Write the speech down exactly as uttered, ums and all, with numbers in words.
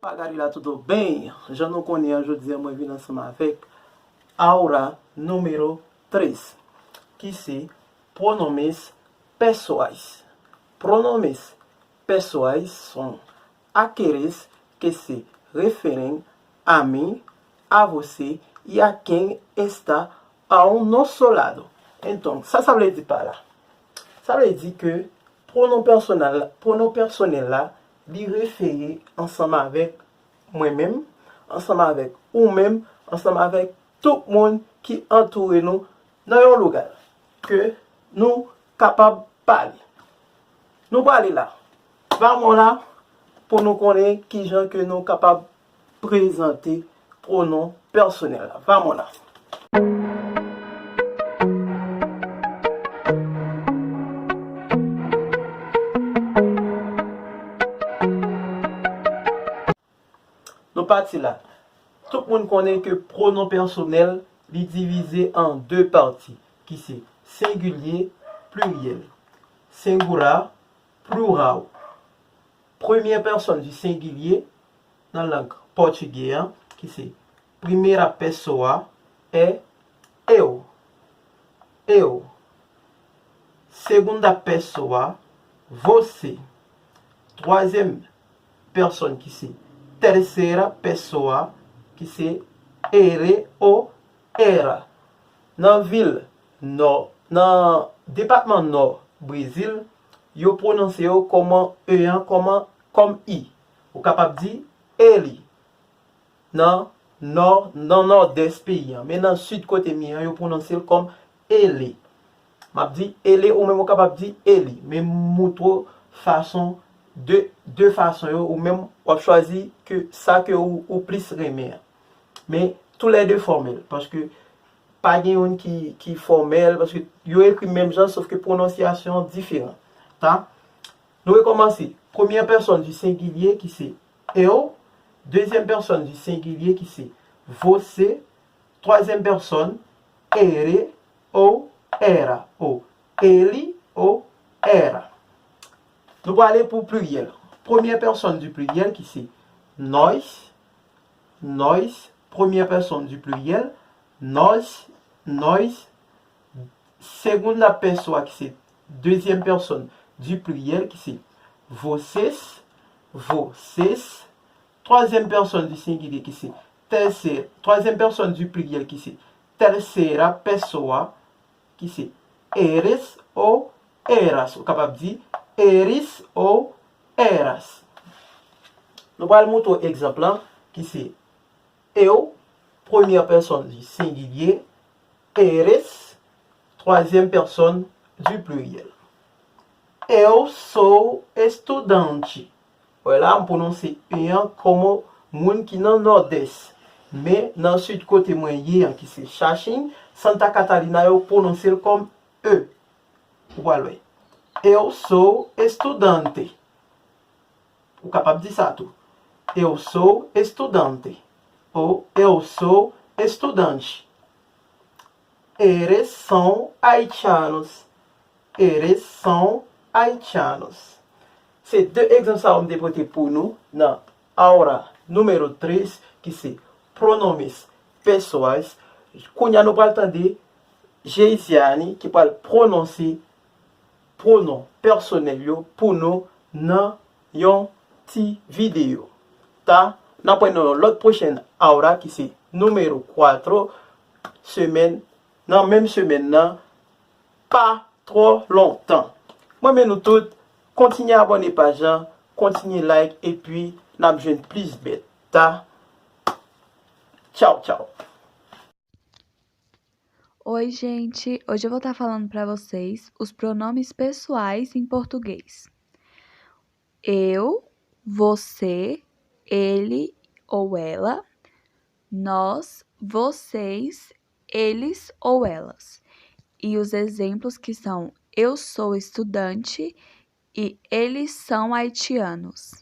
Bagay la, tudo bem? Jan nou konnen an, jodi a mwen vin ansanm avèk aura número três, ki se pronomes pessoais. Pronomes pessoais são aqueles que se referem a mim, a você e a quem está ao nosso lado. Então, sa sa vle di pa la? Sa vle di ke pronon pèsonèl, pronon pèsonèl la, li refere ansanm avèk mwen menm, ansanm avèk ou menm, ansanm avèk tout moun ki antoure nou nan yon logay ke nou kapab pale. Nou prale la. Vamos lá, pou nou konnen kijan ke nou kapab prezante pronon pèsonèl la. Vamos lá. Nou pati la. Tout moun konnen ke pronon pèsonèl, li divize an de pati, ki se sengilye, pliryèl. Singular, plural. Premye pèsòn di sengilye nan lang pòtigè an, ki se primeira pessoa, é eu. Eu. Segunda pessoa, você. Twazyèm pèsòn, ki se terceira pessoa, ki se ele ou era. Nan vil Nò, nan depatman Nò Brezil, yo pwononse yo kòman e an, kòman, kòm i. Ou kapab di eli. Nan nò, nan nòdès peyi an. Men nan sid kote m ye an, yo pwononse l kòm ele. M ap di ele, ou menm ou kapab di eli. Men m moutre w fason, de, de fason yo, ou menm w ap chwazi ke sa ke ou, ou plis renmen an. Men toulède fòmèl, paske pa gen youn ki, ki fòmèl, paske yo ekri menm jan, sòf ke pwononsyasyon an diferan. Ta? Nou rekòmanse. Premyè pèsòn di sengilye ki se eu, dezyèm pèsòn di sengilye ki se você, twazyèm pèsòn, ele ou era, ou ele ou era. Nou prale pou pliryèl. Premyè pèsòn di pliryèl ki se nós, nós, premyè pèsòn di pliryèl, nós, nós, segunda pessoa ki se dezyèm pèsòn di pliryèl ki se vocês, vocês, twazyèm pèsòn di sengilye ki se terceira, twazyèm pèsòn di pliryèl ki se terceira pessoa, ki se eres ou eras. Ou kapab di eris ou eras. Nou pral montre w egzanp lan, ki se eu, premyè pèsòn di sengilye, eres, twazyèm pèsòn di pliryèl. Eu sou estudante. Wè la, m pwononse e an kòm moun ki nan nòdès. Men nan sid kote mwen ye an, ki se Xaxim, Santa Catarina, yo pwononse l kòm e. Ou pral wè. Eu sou estudante. Ou kapab di sa tou. Eu sou estudante. Ou eu sou estudante. Eles são haitianos. Eles são haitianos. Se de egzanp sa yo m te pote pou nou nan aura número três, ki se pronomes pessoais. Kounye a nou pral tande Geisiane ki pral pwononse pwonon pèsonèl yo pou nou nan yon ti videyo. Ta, n ap wè nan yon lòt pwochèn aura ki se número quatro, semèn, nan menm semèn nan, pa twò lontan. Mwen renmen nou tout, kontinye abòne paj lan, kontinye like, epi n ap jwenn plis bèl. Ta, tchaw, tchaw. Oi, gente! Hoje eu vou estar falando para vocês os pronomes pessoais em português. Eu, você, ele ou ela, nós, vocês, eles ou elas. E os exemplos que são eu sou estudante e eles são haitianos.